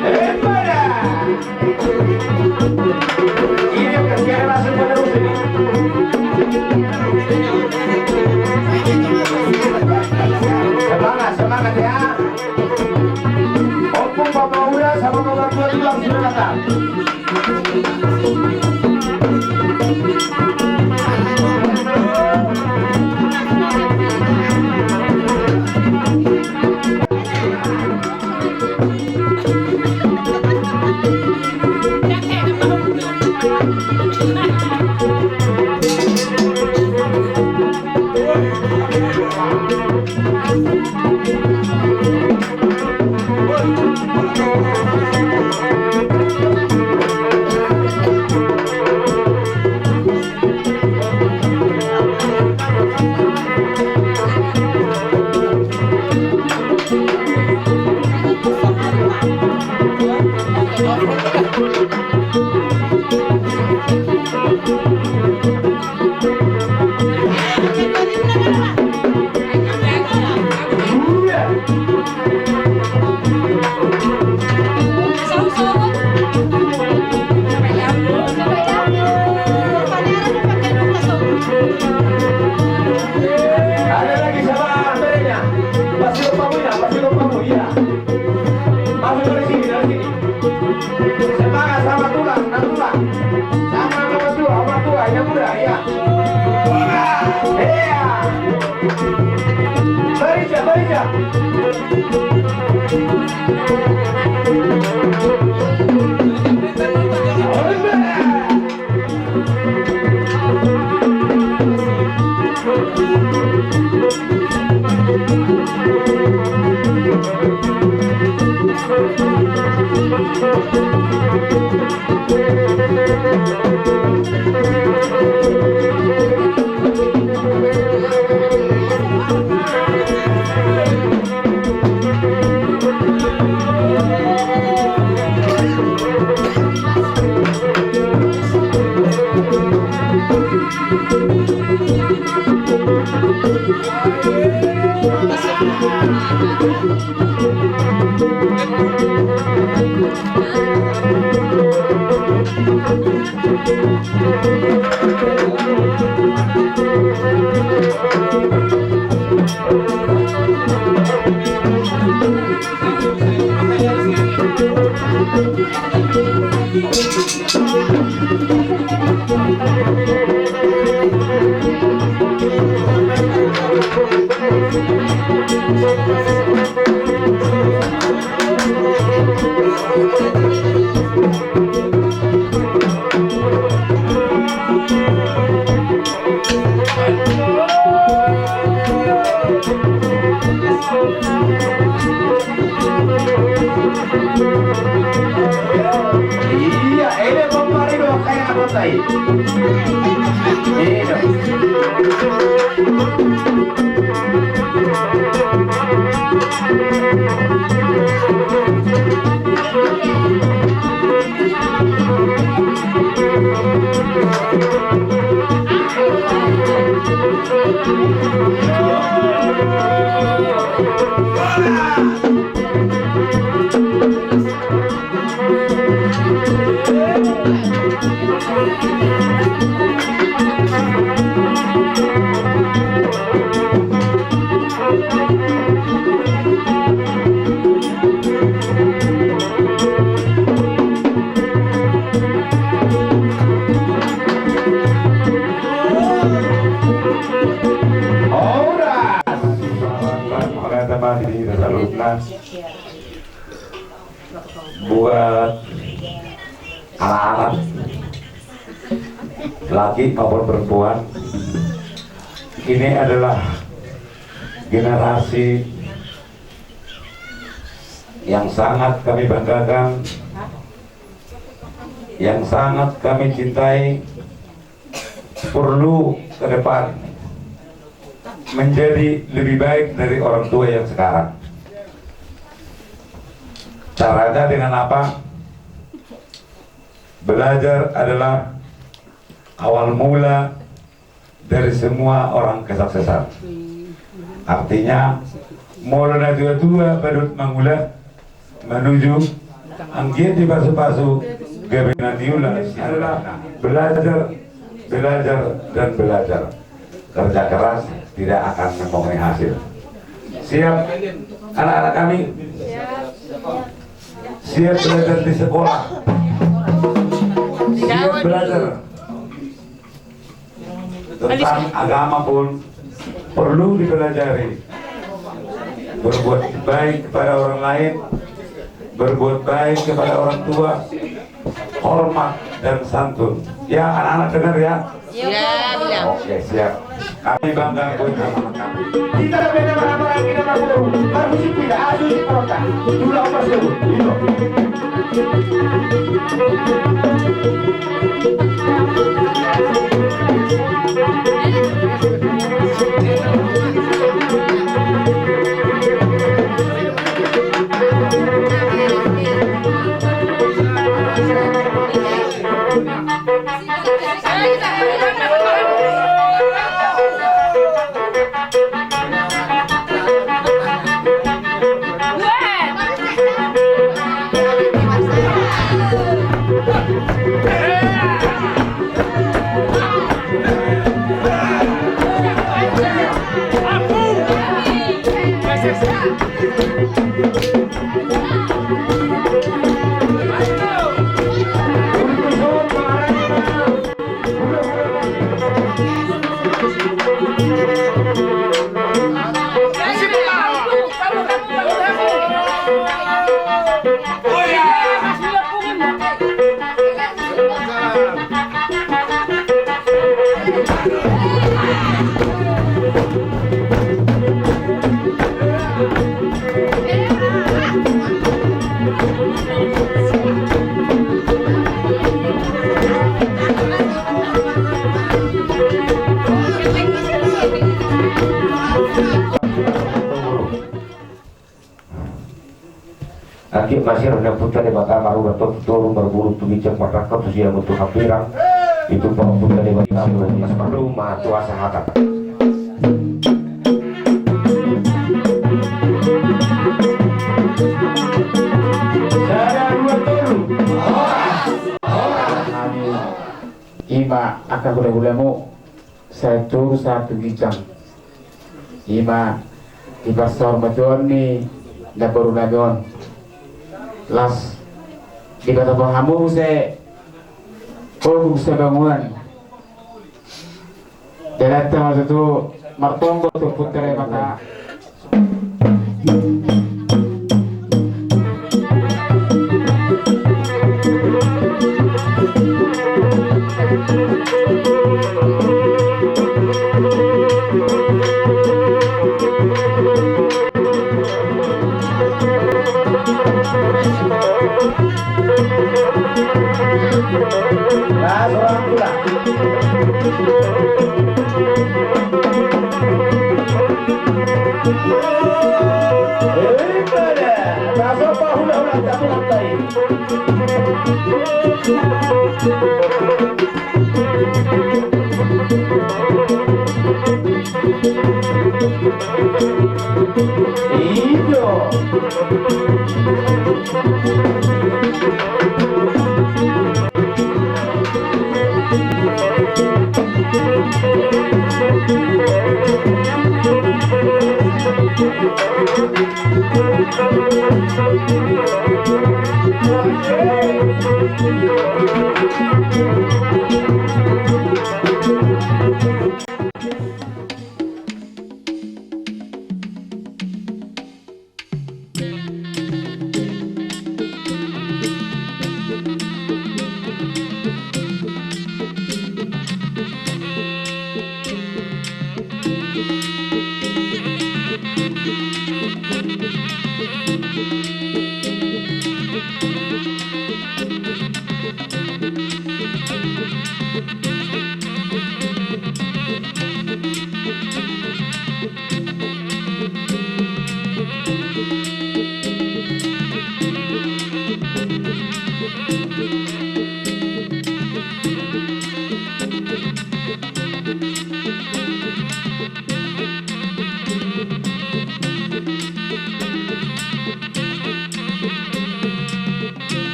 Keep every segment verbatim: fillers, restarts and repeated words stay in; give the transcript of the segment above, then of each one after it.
Epa da! Ini generasi penerus ini. Semangat, semangat ya. Ompung, bapak uda sama bapak tua tulang sudah datang. Ada lagi sama berenya. Pasti lupa punya, pasti lupa punya. Masuk dari sini, dari sini. Semangat sama tulang, sama tulang. Sama sama tua, sama tua, yang muda, ya. Iya. Barisan, barisan. Iya, ini pembari dong, kayak apa tadi? Ini dong. Horas. Oke, teman, di saluhutna. Buat anak-anak, laki maupun perempuan, ini adalah generasi yang sangat kami banggakan, yang sangat kami cintai, perlu ke depan menjadi lebih baik dari orang tua yang sekarang. Caranya dengan apa? Belajar adalah awal mula dari semua orang kesuksesan. Artinya, molo na tua-tua badut mangula, Menuju anggiat dipasupasu gabe na niula. Belajar, belajar, dan belajar. Kerja keras tidak akan mempunyai hasil. Siap, anak-anak kami? Siap belajar di sekolah. Siap belajar. Tentang agama pun perlu dipelajari. Berbuat baik kepada orang lain, berbuat baik kepada orang tua, hormat dan santun. Ya, anak-anak dengar ya. Ya, bilang. Oke, siap. Kami bangga buat anak-anak kami. Hita na beda marhahamaranggi na marboru, marmusik hita, asu si porta. Tulang mas lu. Iyo. Anggiat ma sirang ni Amanta Debata, marula toru, marboru tu ginjang, marangkup tu siamun tu hambirang. Ditumpak Amanta Debata, marlas mardomu ma tu hasahatan. Sada, dua, tolu. Ima angka hulahulamu. Sahat tu toru, sahat tu ginjang. Ima dipasahat ma tu on ni namboru nami on. Laos dipatopot hamu muse ogung sabangunan. Dalanta ma tutu martonggo tu Amanta Debata.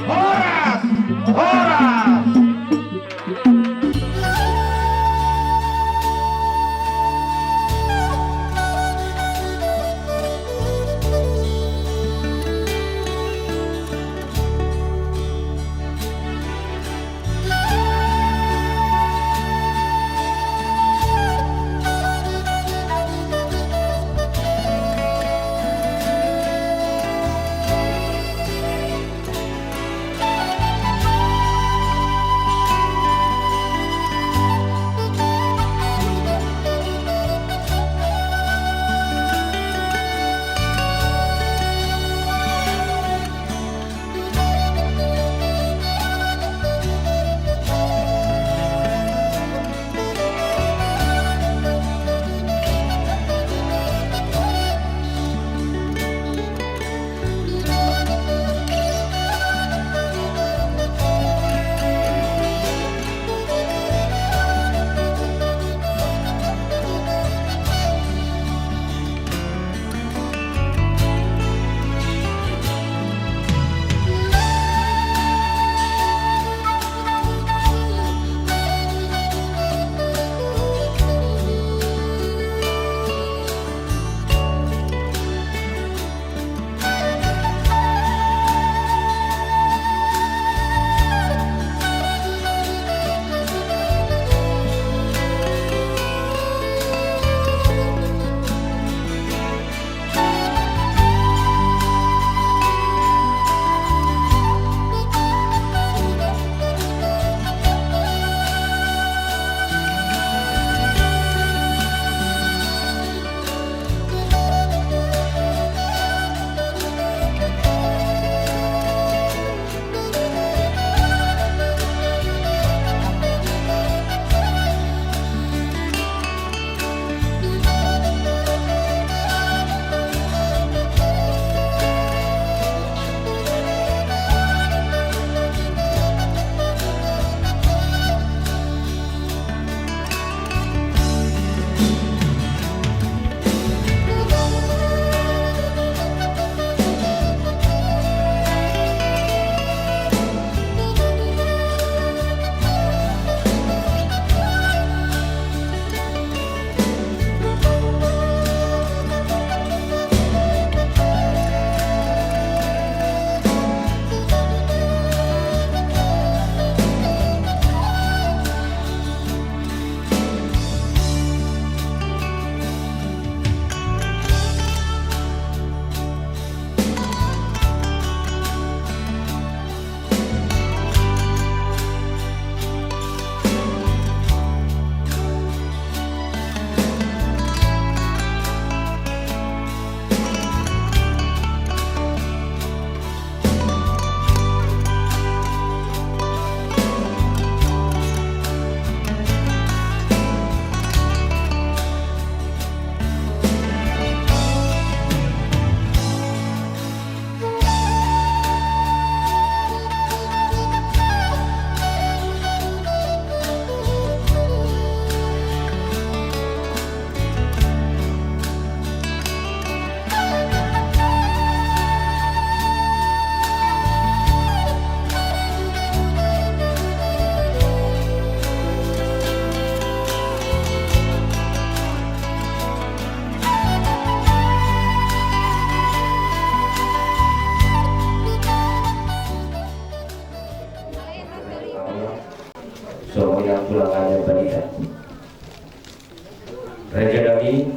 Horas! Horas! Songon i nang tulangan ni Ambalita. Raja nami,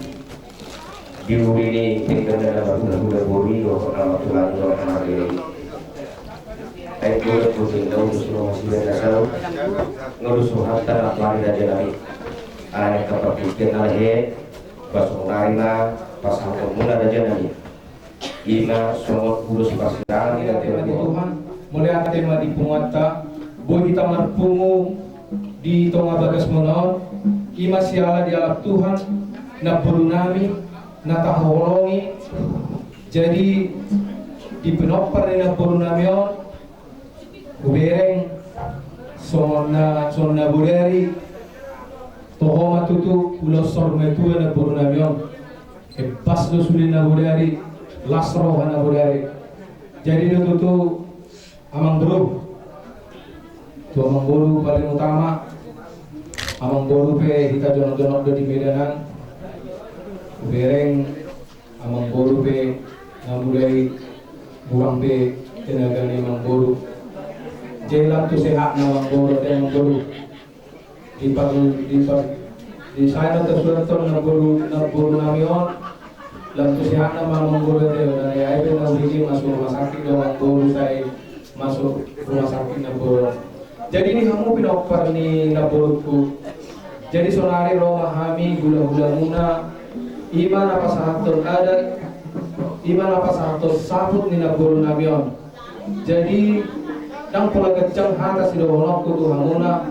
di uli ni pinggan na marhulahula boru i dohot na martulang i dohot na marlele i. Ai borat boting na ulos ni roha sian na saut, nga ulos rohanta na pari raja nami. Ai angka partingkian na lahe, pasahatonmuna raja nami. Ima songon ulos parsirangan ni Tuhan. Mauliate ma di punguanta, boi hita marpungu di tonga bagasmuna on. Ima siala dialap Tuhan namboru nami na tahaholongi. Jadi di pinompar ni namboru nami on, hubereng songon na, songon na bodari. Toho ma tutu, ulos saur matua namboru nami on. Epas do sude na bodari, las roha na bodari. Jadi do tutu, amangboru. Tu amangboru paling utama. Amangboru pe hita jonok-jonok do di Medan an. Hubereng amangboru pe na mulai hurang pe tenaga ni amangboru. Jadi lam tu sehat na amangboru, ate amangboru. Di par, di par, di sae na tasurat on namboru, namboru nami on. Lam tu sehat na ma amangboru, ate, na ni ai pe na hurigi masuk rumah sakit do amangboru, sai masuk rumah sakit namboru. Jadi di hamu pinompar ni namborungku. Jadi sonari ro ma hami hulahulamuna, ima na pasahathon adat, ima na pasahathon saput ni namboru nami on. Jadi ndang pola ganjang hata sidohononku tu hamuna.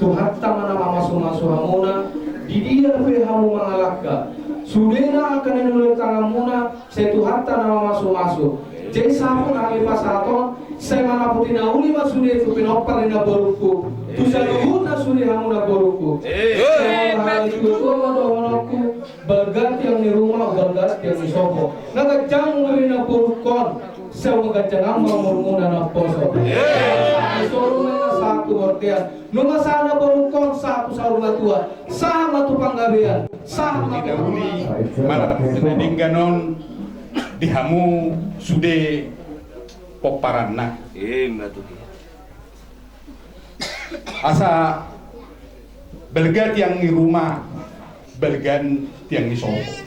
Tuhanta ma na mamasumasu hamuna. Di dia pe hamu mangalangka, sudena angka na niula ni tanganmuna, sai Tuhanta na mamasumasu. Jadi saput na hami pasahathon, sai mandapothon na uli ma sude tu pinompar ni namborungku, tu saluhutna sude hamu namborungku. Sai hami tutu ma dohononku. Balga tiang ni ruma, balga tiang ni sopo. Na ganjang umur ni namborungkon, sai ganjang ma umurmuna na umposo. Sahat tu saur matua, nunga sahat namborungkon, sahat tu saur matua, sahat ma tu panggabean, sahat ma tu panggabean. Manang na denggan on di hamu sude pomparanna. Ima tutu. Asa balga tiang ni ruma, balga tiang ni sopo.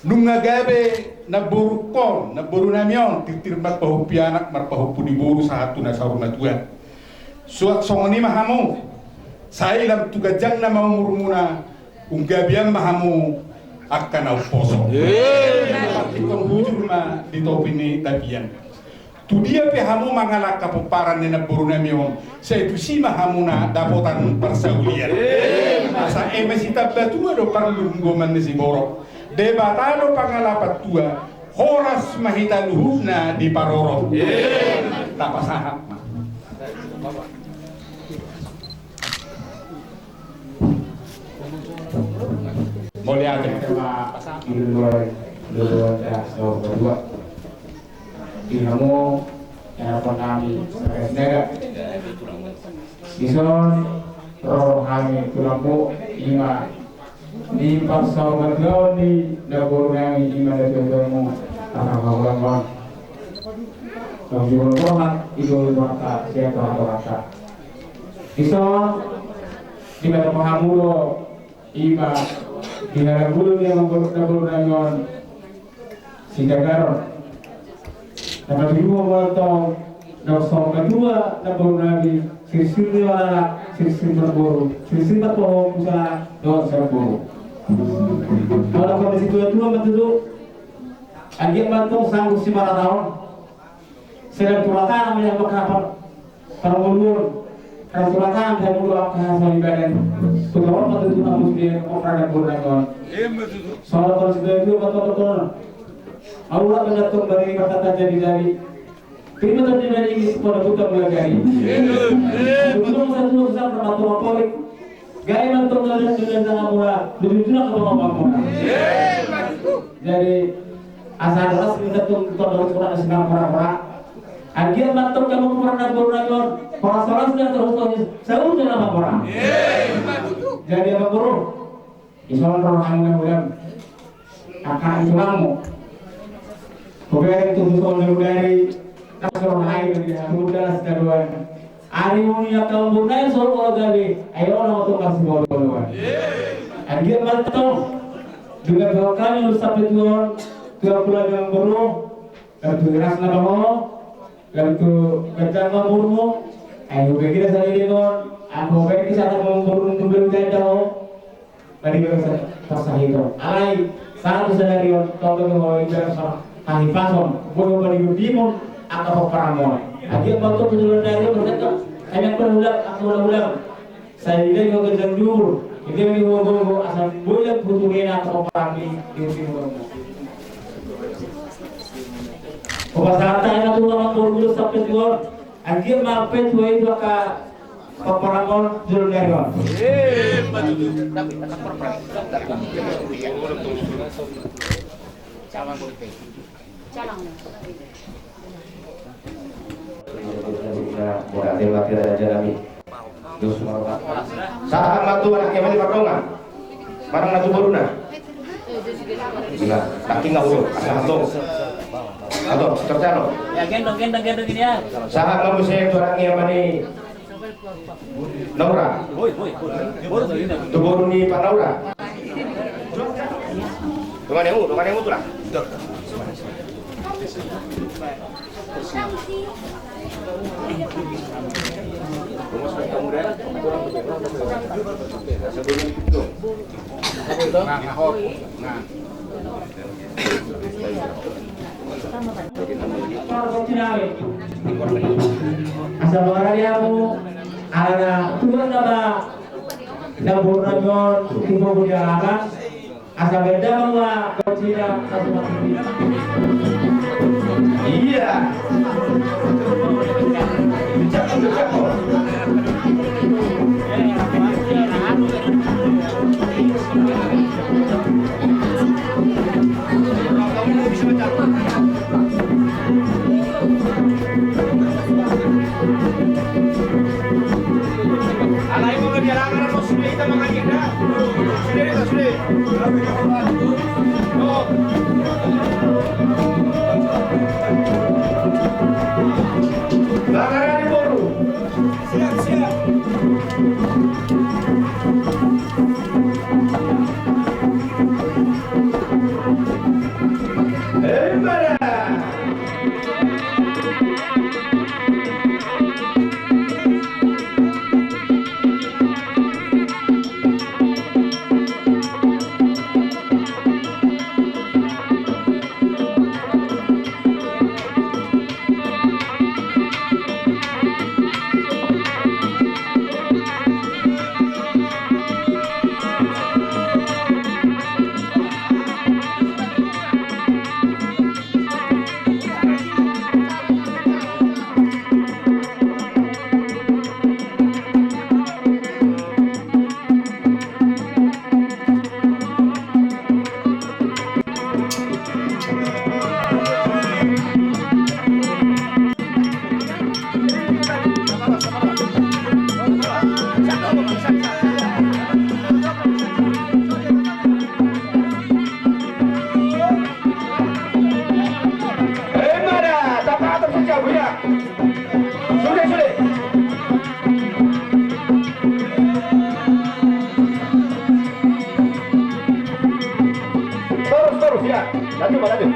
Nunga gabe namborungkon, namboru nami on, tirtir marpahompu anak, marpahompu ni boru, sahat tu na saur matua. Suang songon i ma hamu, sai lam tu ganjangna ma umurmuna, unggabean ma hamu angka na umposo. Partingkon hujur ma di topi ni tapian. Tu dia pe hamu mangalangka pomparan ni namboru nami on, sai tusi ma hamuna dapotan parsaulian. Asa eme sitamba tua do parlinggoman ni siborok. Debata do pangalapan tua, horas ma hita luhutna diparorot. Tapasahat ma. Mauliate. Tema iluloi luluan da so berdua. Di hamu, ya, pon nami sagas nega. Dison ro hami tulangmu, ima di parsaulian ni namboru nami, ima na tuamu, akan habulangon. Tong jumolo rohat, ido rohata, siap rohat rohata. Dison, di mata pahamulo, ima, di halagulo ni amang boru, namboru nami on, sitagaron. Na paduahon ma tong, na so madua namboru nami, sirsir ni anak, sirsir marboru, sirsir marboru, dohot siboru. Molo hamu situatua ma tutu, anggiat ma tong sanggup simarataon. Sedang tulak tangan yang berkapan. Parngoluon, kan tulak tangan saya mulu angka hasa ibadan. Tutup apa tuh tuh kamu dia kok rada kurang on. Soal kalau sudah itu apa tuh tuh. Aura mendatung dari kata jadi dari. Terima kasih dari ini kepada putar mulai dari. Betul satu urusan sama tua polik. Gabe ma tong na denggan tanganmuna, dujur-dujur angka pangomoanmuna. Jadi asa horas ma tong, tong horas, horas na sinamora-mora. Anggiat ma tong hamu pura na boru na on, horas-horas na terus-terus, saur na mora. Jadi amang boru, dison rohana na mulam. Angka i tulangmu. Hubereng tutu songon na hudari, na songon na i di hamu da na sitadoan. Ari muni angka umur nai so olo gabe, ai olo ma tong marsiboru-boru. Anggiat ma tong, dengan doa kami lu sampai tuon, tuan kula dengan boru, dan tu ras na baho, dan tu gajang ma umurmu, ai udah kita saling dengon, aku baik di sana umurmu tu belum jauh. Padi bagasan pasahiton. Alai, sahat tu sadari on, tongtong do ho ibarat hahipason, boi ho padimun-dimun angka pomparanmon. Anggiat ma tong tu sadari on, berdekat, hanya perhulam, angka hulam-hulam. Sai didai ho ganjang duhur, didai ho gogo, asa boi lam putu rena angka pomparanmi, dimun-dimun. Hupasahat hami ma tu amang boru sampai tuon. Anggiat ma pe tu ahu angka pomparanmon jolo dari on. Sahat ma tu anak ni Pardongan. Manang na tu boruna. Ina, tangki nga ulo, asa hatong. Hatong, terjalo. Ya, gendong, gendong, gendong ini ya. Sahat ma muse tu anak ni ama ni Naura. Tu boru ni Pak Naura. Dongan yang u, dongan yang u tu lah. Asa barani amu ala na tuan nama na borna nyon tipe budi alaman. Asa beda ma ua kocina satu mati. Iya. Bicara, bicara. Alai molo dia langaran, molo sude hita mangan, inda. Sude, sude. Langaran ni boru. Siap, siap. Emma da, tapatok saja, Buya. Sude, sude. Torus, torus, ya. Laju, laju.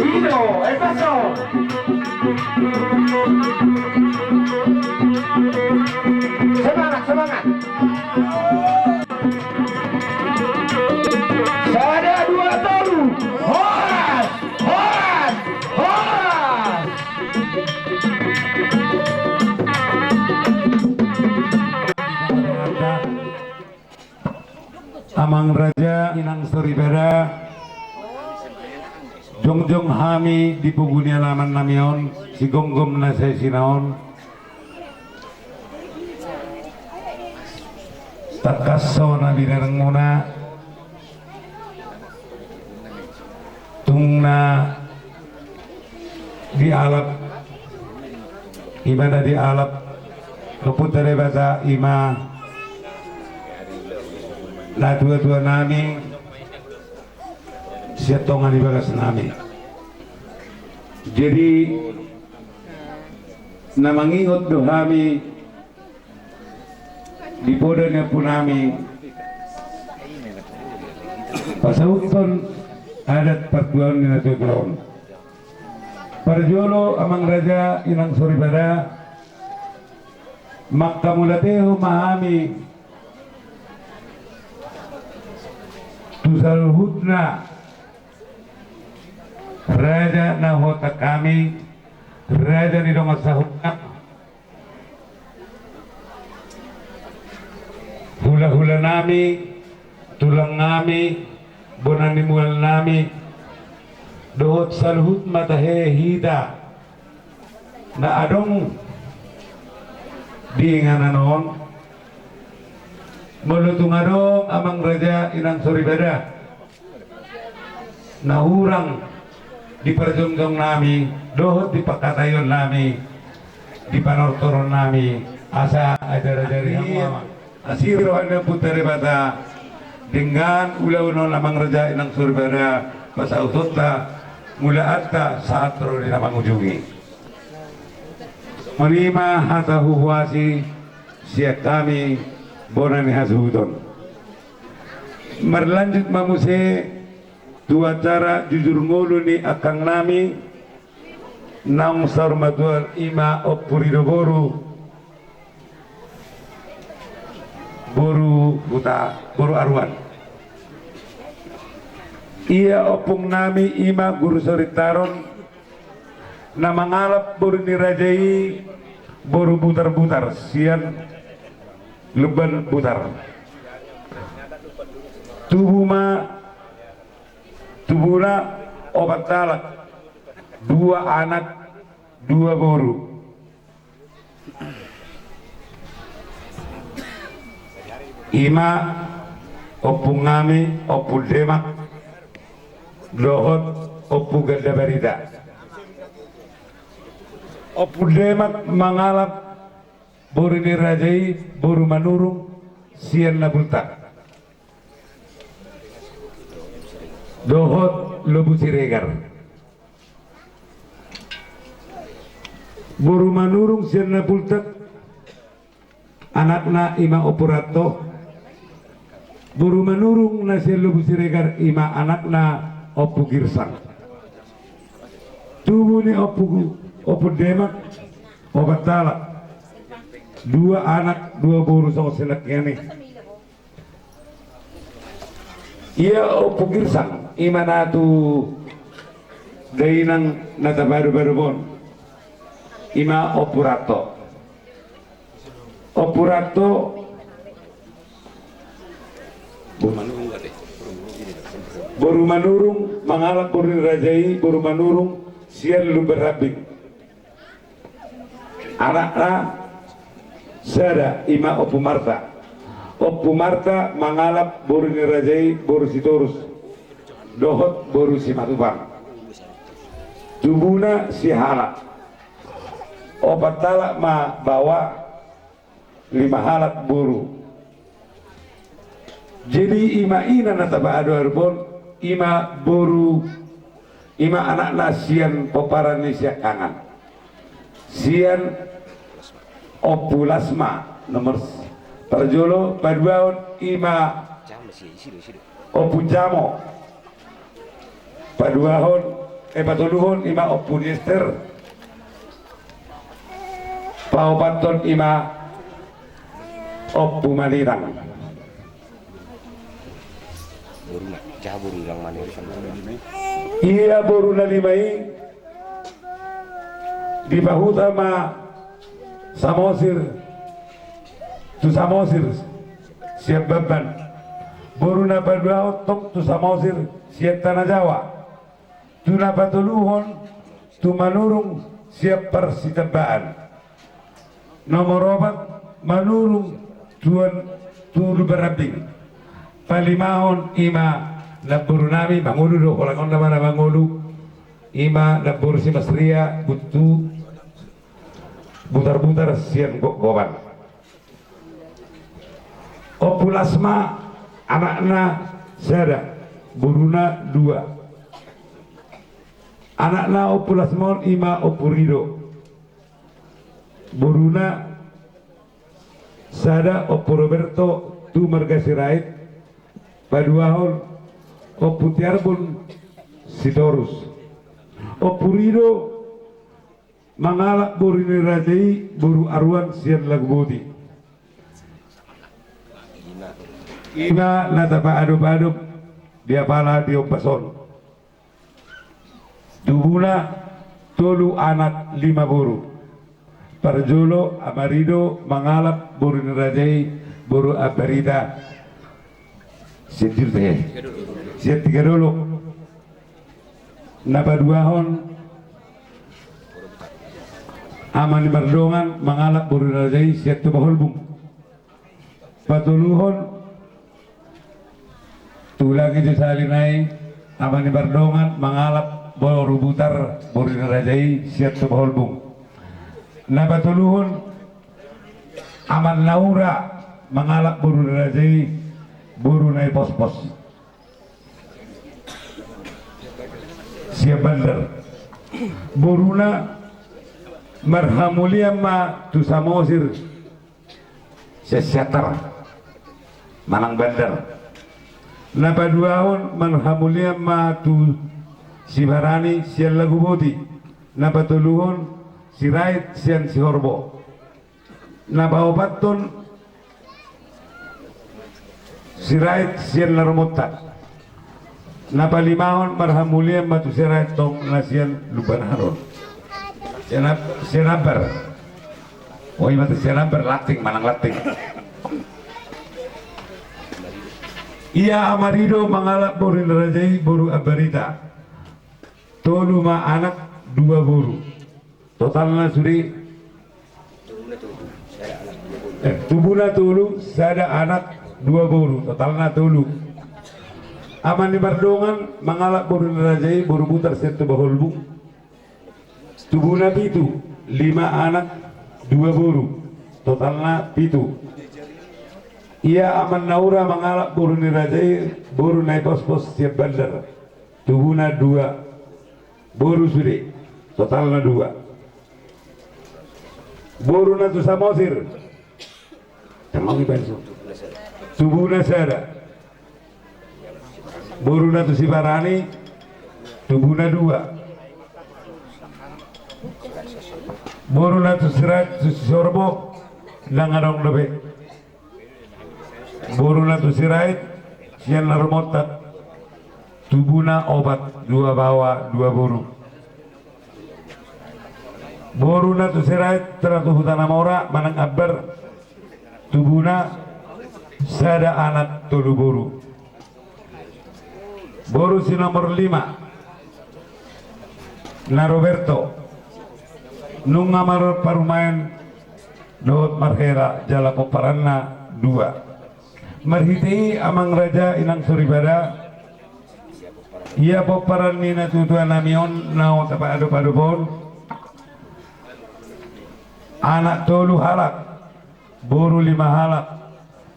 Ino, e paso. Semangat, semangat. Sada, dua, tolu. Horas, horas, horas. Amang raja, inang soripada, jongjong hami di pogu ni alaman nami on, sigomgom na saisina on. Tangkas so na binarang muna. Tung na dialap, ima na dialap Ompunta Debata i ma natuatua nami sian tonga ni bagas nami. Jadi na mangingot do hami di poda ni ompu nami pasauthon adat partuaon ni natuatua on. Parjolo amang raja inang soripada, manghamauliatehon ma hami tu saluhutna raja na huhut hami, raja ni dongan sahuta, hulahula nami, tulang nami, bona ni mual nami, dohot saluhut ma tahe hita na adong di inganan on. Molo tung adong amang raja inang soripada na hurang di parjongjong nami dohot di pangkataion nami, di panortoron nami, asa ajarajari hamu amang. Asi roha ni Ompunta Debata, denggan ulaon on amang raja inang soripada, pasauthonta mulaanta sahat ro di na mangujungi. Songon i ma hata huhuasi sian hami bona ni hasuhuton. Marlanjut ma muse tu acara jujur ngolu ni angkang nami naung saur matua, i ma Ompu Rido boru, boru Huta, boru Aruan. Ia ompung nami i ma Guru Sorintaron na mangalap boru ni raja i, boru Butarbutar sian Lumban Butar. Tubu ma, tubuna opat halak, dua anak, dua boru. I ma ompung nami, Ompu Demak dohot Ompu Ganda Barita. Ompu Demak mangalap boru ni raja i, boru Manurung sian Nabultak dohot Lobu Siregar. Boru Manurung sian Nabultak, anakna i ma Ompu Ranto. Boru Manurung na sian Lobu Siregar, i ma anakna Ompu Girsang. Tubu ni Ompu, Ompu Demak, opat halak, dua anak, dua boru, songon sinangkinan i. Ia Ompu Girsang, i ma na tu dainang na tapaadop-adop on, i ma Ompu Ranto. Ompu Ranto, boru Manurung mangalap boru ni raja i, boru Manurung sian Lumban Rambing. Anakna sada, i ma Ompu Marta. Ompu Marta mangalap boru ni raja i, boru Sitorus dohot boru Simatupang. Tubuna sia halak. Opat halak ma baoa, lima halak boru. Jadi i ma ina na tapaadop-adop on, i ma boru, i ma anakna sian pomparan ni siangkangan, sian Ompu Lasma nomor s-, parjolo. Paduahon i ma Ompu Jamo. Paduahon, eh, patoluhon i ma Ompu ni Ester. Paopathon i ma Ompu Manitang. Ia boru na lima i dipahuta ma Samosir, tu Samosir sian Bamban. Boru na paduahon tong tu Samosir sian Tana Jawa. Tu na patoluhon tu Manurung sian Parsitambaan. Nomor opat Manurung tuan tu Lumban Rambing. Palimahon i ma namboru nami, mangolu do, holan on nama na mangolu, i ma namboru si Mas Ria, Buntu Butarbutar sian Go-, Goban. Lasma, anakna sada, boruna dua. Anakna Ompu Lasma on ima Ompu Rido. Boruna sada Ompu Roberto tu marga Sirait, paduahon Ompu Tiarbon Sitorus. Ompu Rido mangalap boru ni raja i boru Aruan sian Laguboti. Ima na tapaadop-adop di apala di ombas on. Tubuna tolu anak lima boru. Parjolo Ama Rido mangalap boru ni raja i boru Ambarita. Sian Tigadolok. Na paduahon Ama ni Mardongan mangalap boru ni raja i sian Toba Holbung. Patoluhon, tulangi jo sahali nai, Ama ni Mardongan mangalap boru Butar boru ni raja i sian Toba Holbung. Na patoluhon Ama Naura mangalap boru ni raja i boru Naipospos sian Bandar. Boruna marhamulian ma tu Samosir sian Siantar manang Bandar. Na paduahon marhamulian ma tu Sibarani sian Laguboti. Na patoluhon Sirait sian Sihorbo. Na paopathon Sirait sian Narumonta. Na palimahon marhamulian ma tu Sirait tong na sian Lumban Haron. Sian Ab-, sian Ambar. O, ima tu sian Ambar, Lanting manang Lanting. Ia Ama Rido mangalap boru ni raja i boru Ambarita. Tolu ma anak, dua boru. Totalna sude, eh, tubuna tolu, sada anak, dua boru, totalna tolu. Ama ni Mardongan mangalap boru ni raja i boru Butar sian Toba Holbung. Tubuna pitu, lima anak, dua boru, totalna pitu. Ia Ama Naura mangalap boru ni raja i boru Naipospos sian Bandar. Tubuna dua boru sude, totalna dua. Boru na tu Samosir, tanggung i, tubuna sada. Boru na tu Sibarani, tubuna dua. Boru na tu Sirait, tu Sisorbo, ndang adong dope. Boru na tu Sirait sian Narumonta, tubuna opat, dua baoa, dua boru. Boru na tu Sirait, tera tu Huta Namora manang Ambar, tubuna sada anak, tolu boru. Boru si nomor lima, na Roberto, nunga marparumaen dohot marhela jala pomparanna dua. Marhite i, amang raja, inang soripada, ia pomparan ni natuatuanami on na tapaadop-adop on, anak tolu halak, boru lima halak,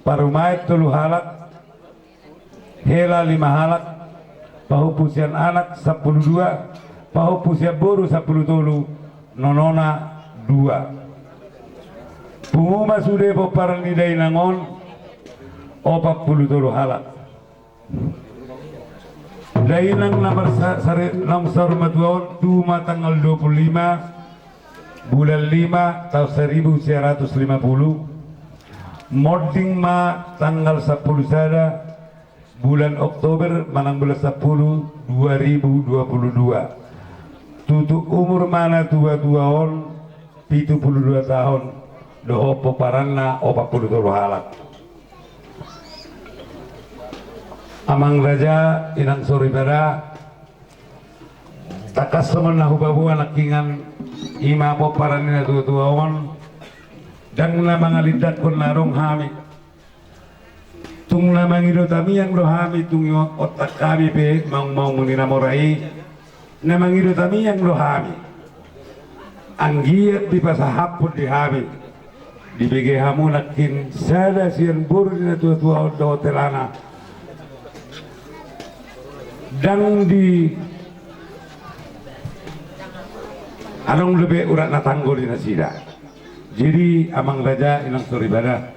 parumaen tolu halak, hela lima halak, pahompu sian anak sampulu dua, pahompu sian boru sampulu tolu, nonona dua. Pungu ma sude pomparan ni dainang on, opat pulu tolu halak. Dainang na marsa-, sare-, naung saur matua on tubu ma tanggal dua pulu lima bulan lima taon saribu sia ratus lima pulu. Monding ma tanggal sampulu sada bulan Oktober manang bulan sampulu dua ribu dua pulu dua. Tutu umur ma natuatua on pitu pulu dua taon, dohot pomparanna opat pulu tolu halak. Amang raja, inang soripada, tangkas songon na hupaboa nangkiningan, ima pomparan ni natuatua on, ndang na mangalindakhon na adong hami. Tung na mangido tamiang do hami, tung i otak hami pe maung-maung ni na mora i, na mangido tamiang do hami. Anggiat dipasahaphon di hami Dibege hamu nangkin sada sian boru ni natuatua on dohot helana. Ndang di adong dope urat na tanggo di nasida. Jadi amang raja inang soripada,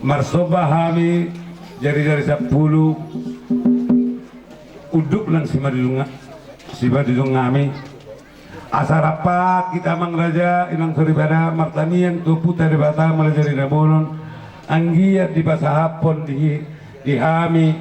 marsomba hami jari-jari sampulu unduk nang simadidung, simadidung hami. Asa rap hita amang raja inang soripada martangiang tu Ompunta Debata Mulajadi Na Bolon, anggiat dipasahaphon di, di hami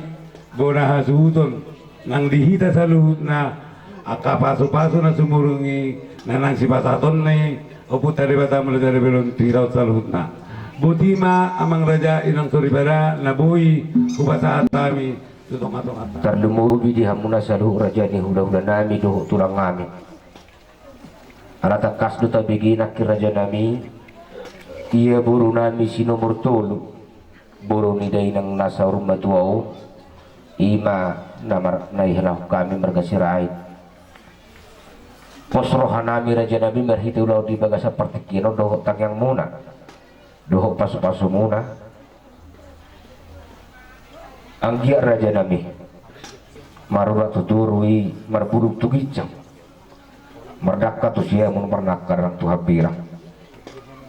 bona hasuhuton nang di hita saluhutna, angka pasupasu na sumurung i na naeng sipasahatonna i Ompunta Debata Mulajadi Na Bolon tu hita on saluhutna. Boti ma amang raja inang soripada na boi hupasahat hami tu tongatonganta. Tarlumobi di hamuna saluhut raja ni hulahula nami dohot tulang nami. Ala tangkas do tabege nangkin raja nami, ia boru nami si nomor tolu, boru ni dainang na saur matua on, i ma na mar-, na ihalahon hami marga Sirait. Pos roha nami raja nami marhite ulaon di bagasan partingkian on dohot tangiangmuna dohot pasupasumuna. Anggiat raja nami, marurat tu toru i marbulung tu ginjang, mardangka tu siamun, marnangka nang tu hambirang.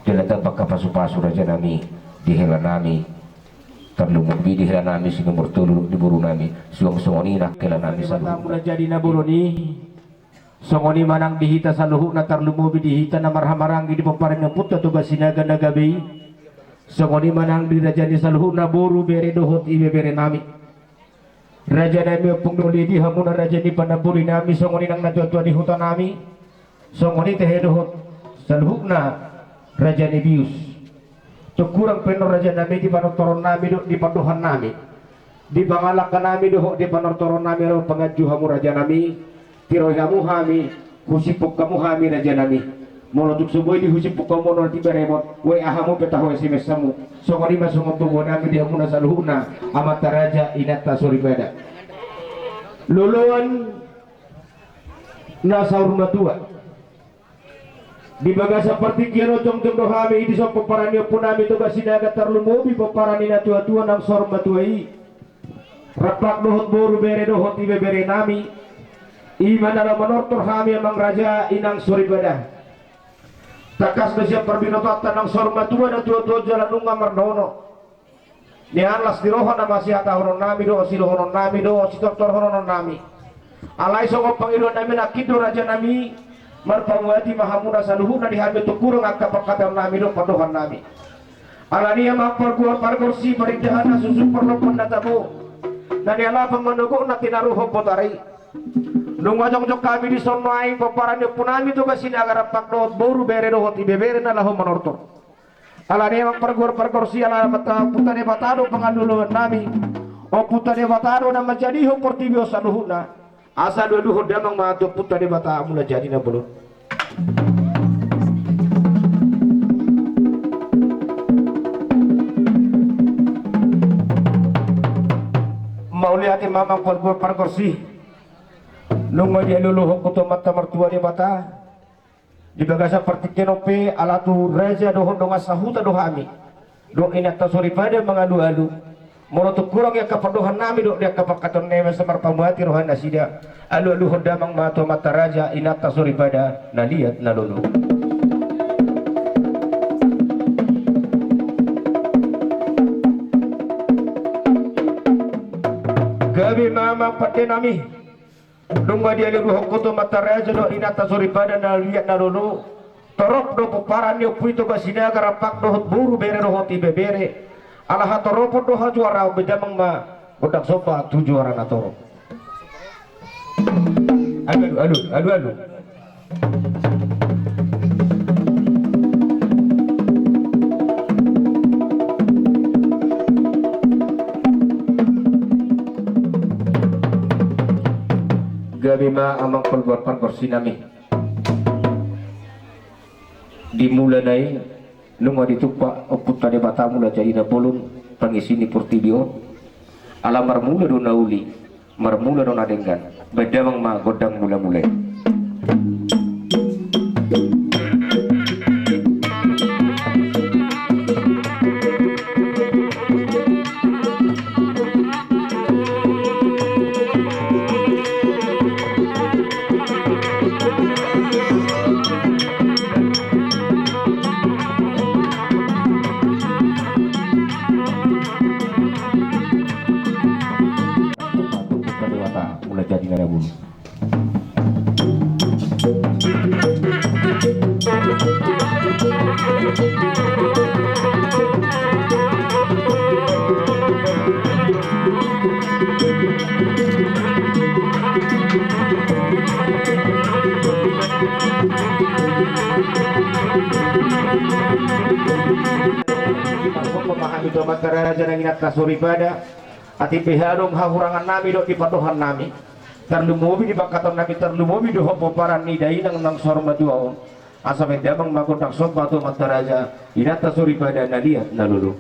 Jala tamba angka pasupasu raja nami di hela nami, tarlumobi di hela nami si nomor tolu, di boru nami, suang songon i nang hela nami saluhutna. Mulajadi Na Bolon i. Songon i ma nang di hita saluhutna, tarlumobi di hita na marhahamaranggi di pomparan ni Ompunta Toga Sinaga na gabe i. Songon i ma nang di raja ni saluhutna boru, bere dohot ibebere nami. Raja nami Ompung Doli, di hamuna raja ni panamboli nami, songon i nang natuatua ni huta nami, songon i tahe dohot saluhutna raja ni bius. Tung hurang pe annon raja nami di panortoron nami dohot di pandohan nami, di pangalangka nami dohot di panortoron nami, ro panganju hamu raja nami, tiroi hamu hami, husiphon hamu hami raja nami. Molo tung so boi di husiphon hamu on, nanti baremot, W A hamu pe taho, S M S hamu. Songon i ma songon boa nami di hamuna saluhutna, amanta raja, inanta soripada. Loloan na saur matua. Di bagasan partingkian on jongjong do hami, dison pomparan ni ompu nami Toga Sinaga, tarlumobi pomparan ni natuatua nang saur matua i. Rap dohot boru, bere dohot ibebere nami. I ma na laho manortor hami amang raja inang soripada. Tangkas do sian parbinotoanta nang saur matua natuatua on jala nunga marnono. Nian las ni roha na masihatahononnami do, sidohononnami do, sitortorhononnami. Alai songon pangidoannami nangkin do rajanami, marpamuati ma hamuna saluhutna di hami, tung hurang angka pangkataionnami do pandohannami. Alani i amang pargual pargonsi, parindahan na susu, parlompan na tabo, na nialap manogotna tinaruhon botari. Nunga jongjong hami dison nuaeng pomparan ni ompunami Toga Sinaga rap dohot boru, bere dohot ibebere na laho manortor. Alani i amang pargual pargonsi, ala Ompunta Debata do pangalualuannami. Ompunta Debata do na manjadihon portibi on saluhutna. Asa alualuhon damang ma tu Ompunta Debata Mulajadi Nabolon. Mauliate ma amang pargual pargonsi. Nunga dialualuhon tu Amanta Martua Debata. Di bagasan partingkian on pe, ala tu raja dohot dongan sahuta do hami dohot inanta soripada mangalualu. Molo tung hurang angka pandohannami dohot di angka pangkataionnami, asa marpamuati rohanasida, alualuhon damang ma tu amanta raja, inanta soripada na liat na lolo. Gabe ma amang pandenami. Nunga dialualuhon tu amanta raja dohot inanta soripada na liat na lolo. Torop do pomparan ni Ompu i Toga Sinaga rap dohot boru, bere dohot ibebere. Ala hatoropon do hajuaraon, baen damang ma gondang somba tu juara na torop. Alu alu alu alu alu. Gabe ma amang pargual pargonsinami. Di mulana i nunga ditumpak Ompunta Debata Mulajadi Nabolon pangisi ni portibi on. Ala marmula do na uli, marmula do na denggan. Baen damang ma gondang mulamula i. Amun. Pahami tu amanta raja nang inanta soripada. Atik pe adong hahurangan nami dohot di pandohan nami. Tarlumobi di pangkataion nami, tarlumobi dohot pomparan ni dainang nang saur matua on. Asa bahen damang ma gondang somba tu amanta raja, inanta soripada na liat na lolo.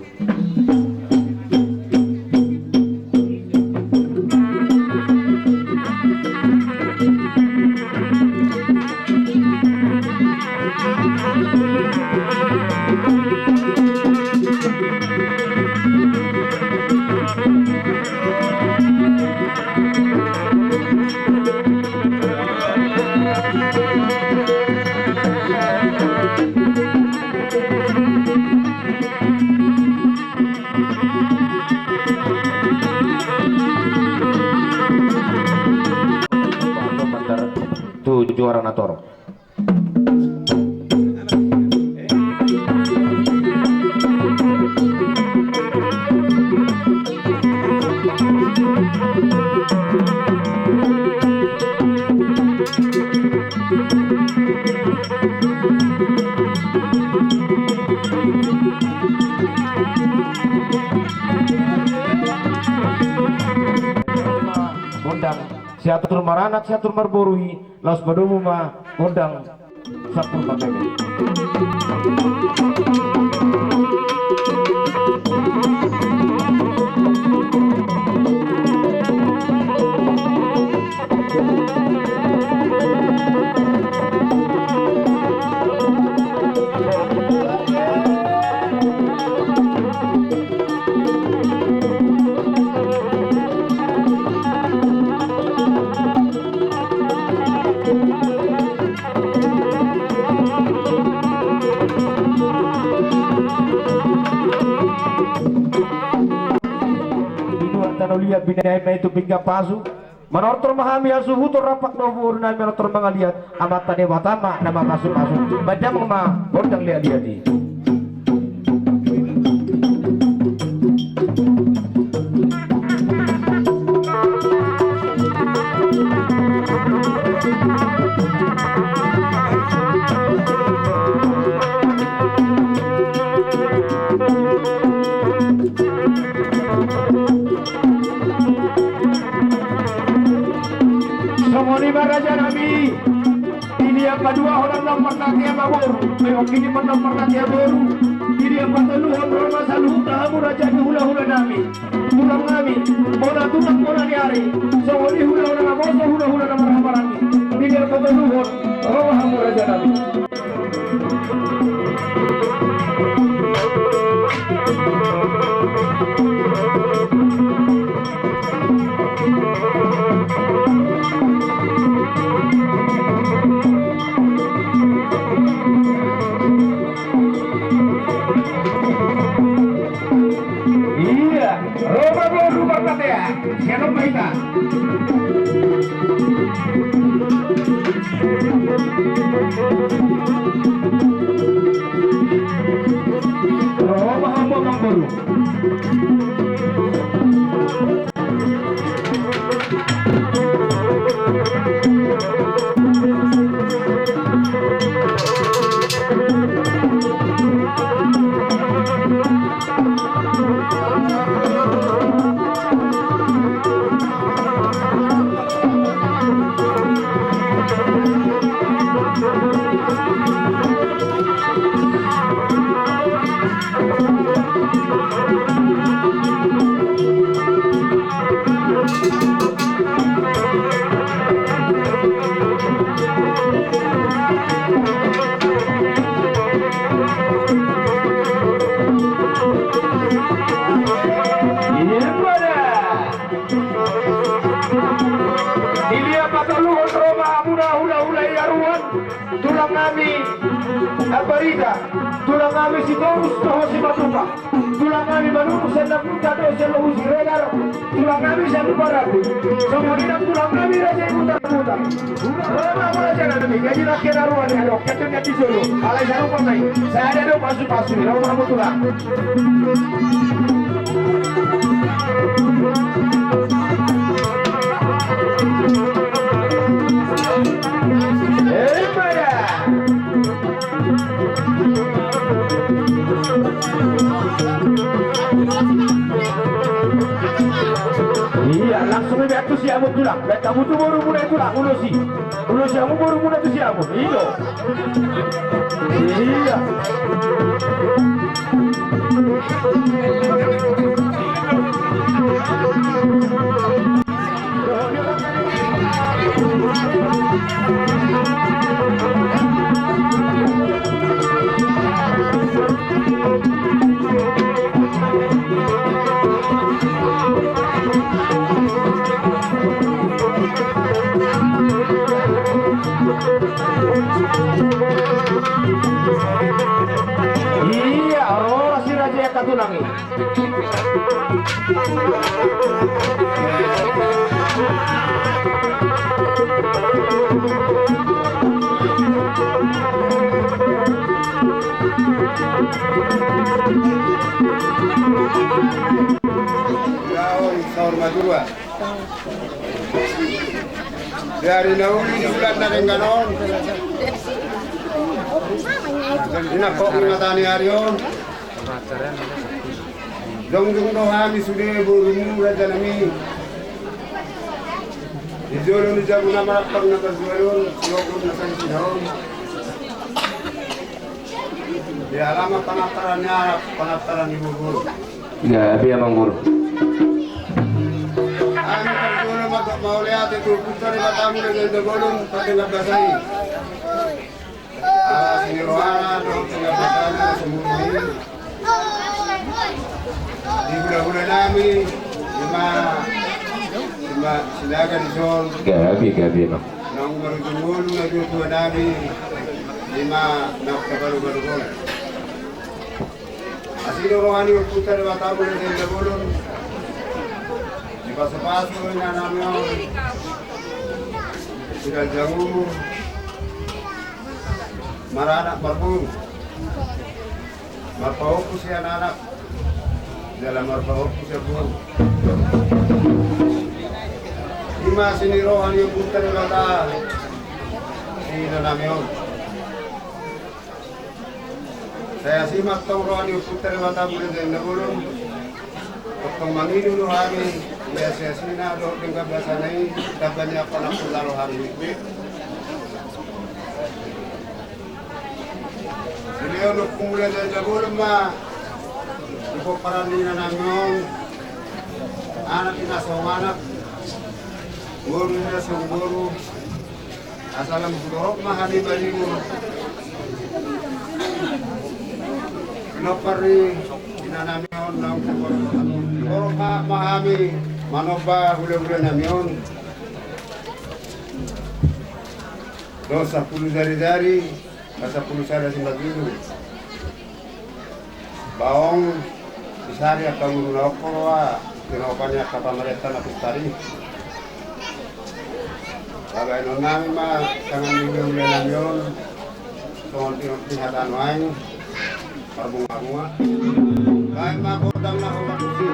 Tu juara na torop. Gondang, siatur maranak, siatur marboru i, laos padomu ma gondang sampur pangkeme. Di luar tano liat binaen ma i tu pinggan pasu. Manortor ma hami hasuhuton rap dohot boru nami, manortor mangaliat, Amanta Debata ma na mamasumasu. Bahen damang ma gondang liatliat i. Songon i ma raja nami. Di liat paduahon annon marnatea ma boru, memang di liat paduahon marnatea boru. Di liat patoluhon ro ma saluhutna hamu raja ni hulahula nami. Tulang nami, bona tulang bona ni ari. Songon i hulahula na boso, hulahula na marhahamaranggi. Di liat patoluhon ro ma hamu raja nami. Iya, ro ma boru marnatea. Sian on ma hita. Ro ma hamu amangboru. Di liat patoluhon ro ma hamuna hulahula i aruan, tulang nami Ambarita, tulang nami Sitorus dohot Simatupang, tulang nami Manurung sian Naputa dohot sian Lohu Siregar, Tulang nami sian Lumban Rabu. Songon i nang tulang nami Raja i Butarbutar. Ro ma raja nami, gaji rakyat na roa ni adong, ketua ni solo. Alai sarupa ma i. Sada do pasupasu, ro ma hamu tulang. Eh, pada. Iya, langsung i baen tu si Ambon tulang. Baen hamu tu borumuna i tulang, ulosi. Ulosi hamu borumuna tu si Ambon. I do. Iya. Iya, ro si raja i angka tulang i. Saur matua. Di ari na uli di bulan na denggan on. Di nangkok ni mata ni ari on. Jongjong do hami sude borumu raja nami. Di jolo ni jabu na marampang na parjualan, di ogon na sangsi na on. Di alaman panataran ni anak, panataran ni boru. Gabe amang boru. Hami parjualan ma gok mauliate tu Ompunta Debatamu na janda bolon, pande ngabasai. Ala sini rohana dohot pengabdian sumurung i. Di hulahula nami, ima, ima Sinaga di son. Gabe, gabe, no. Naung marujung ngolu na tuatua nami, ima naung tabalu-balu on. Asi do roha ni Ompunta Debatamu na janda bolon. Dipasupasu inanami on. Di ganjang umur. Maranak marboru. Marpahompu sian anak. Jala marpahompu sian boru. Ima asi ni roha ni Ompunta Debata. Inanami on. Sai asi ma antong roha ni Ompunta Debata muna janda bolon. Antong mangido do hami, iasi-asina dohot denggan basana i, tamba ni angka na pola roha ni. Sileon ompung muna janda bolon ma di pomparan ni inanami on. Anak i na songon anak, boru i na songon boru. Asa lam hudorot ma hami balimu. Pinompar ni inanami on naung hudorot ma hami manomba hulahula nami on. Dohot sampulu jari-jari, sampulu sada simanjujung. Baong, disari angka guru na ongko roha, tinopa ni angka pamarenta na pustari. Babaenon nami ma tangan ni hulahula nami on, songon tinop ni hata nuaeng, marbunga-bunga. Baen ma gondang na hombar tusi.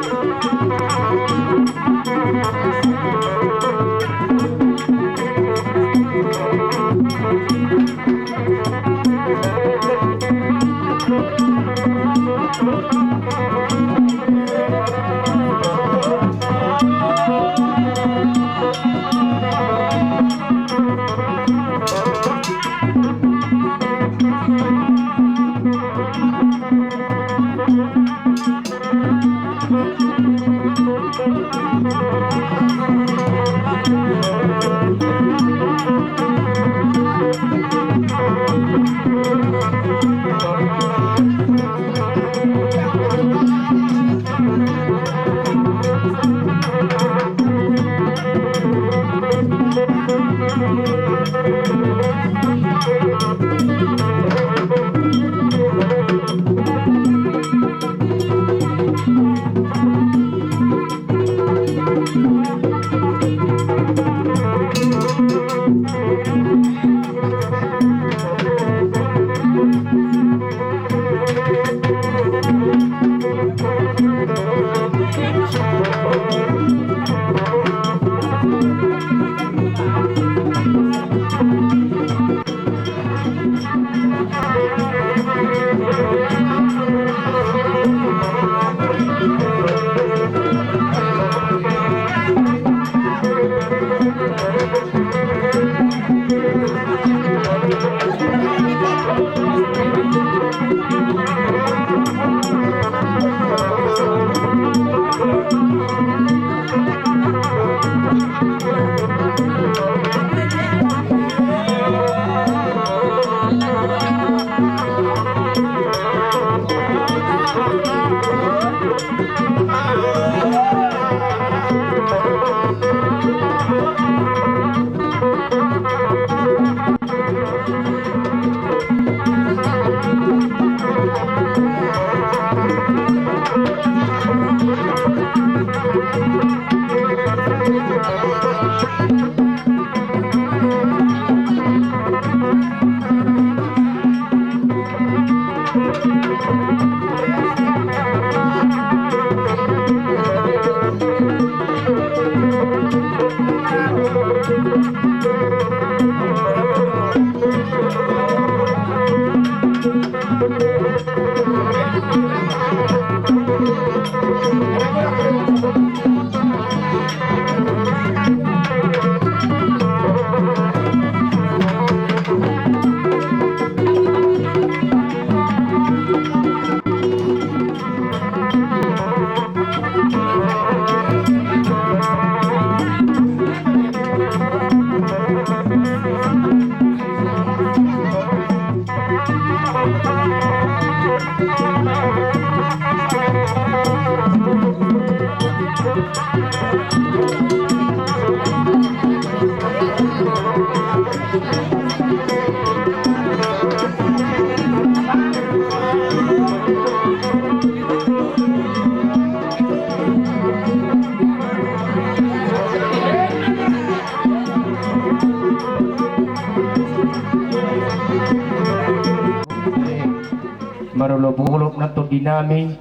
Marolopolop na tondi nami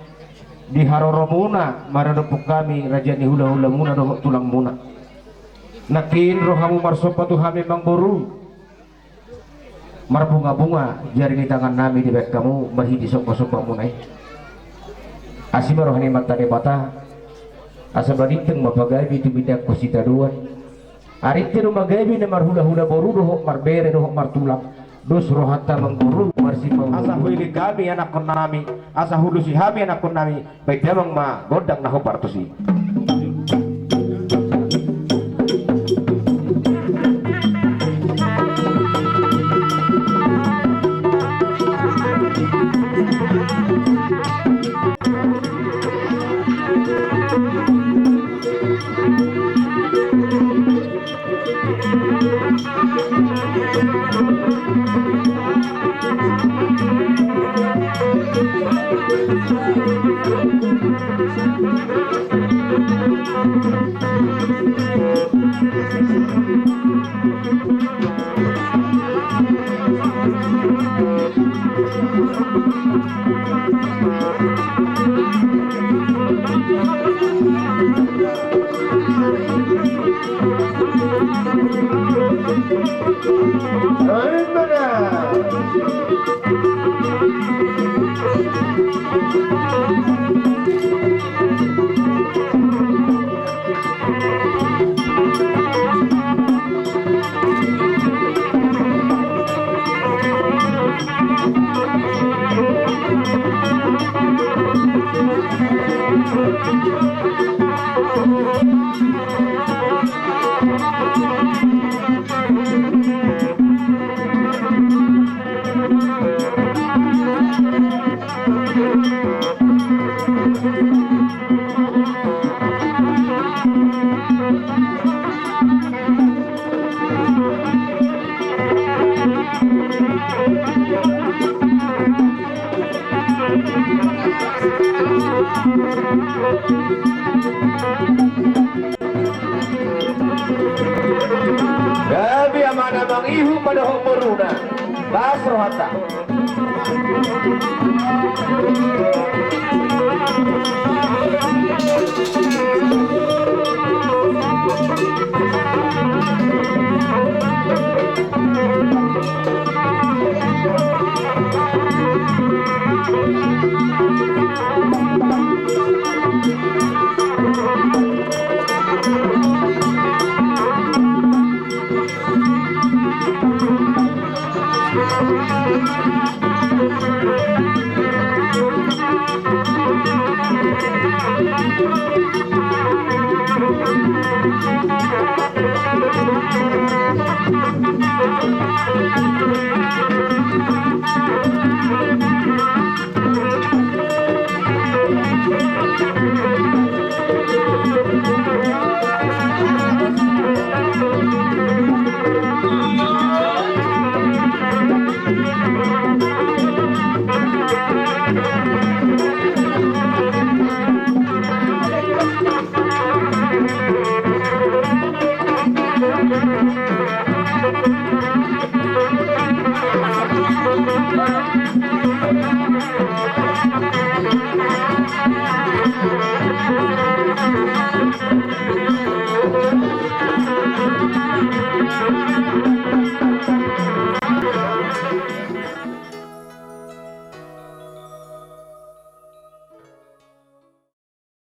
di haroromuna maradophon hami raja ni hulahulamuna dohot tulangmuna. Nangkin rohamu marsomba tu hami amangboru. Marbungabunga jari ni tangan nami dibahen hamu marhite sombasomba muna i. Asi ma roha ni Amanta Debata, asa marinteng ma pagabe tumindangkon sitadoan. Arinte do ma gabe na marhulahula boru dohot marbere dohot martulang. Dos rohanta amangboru marsipaulu. Asa huiling hami anakkon nami, asa huulosi hami anakkon nami. Baen damang ma gondang na hombar tusi. Gabe amana mangihut ma dohot boruna. Las rohanta.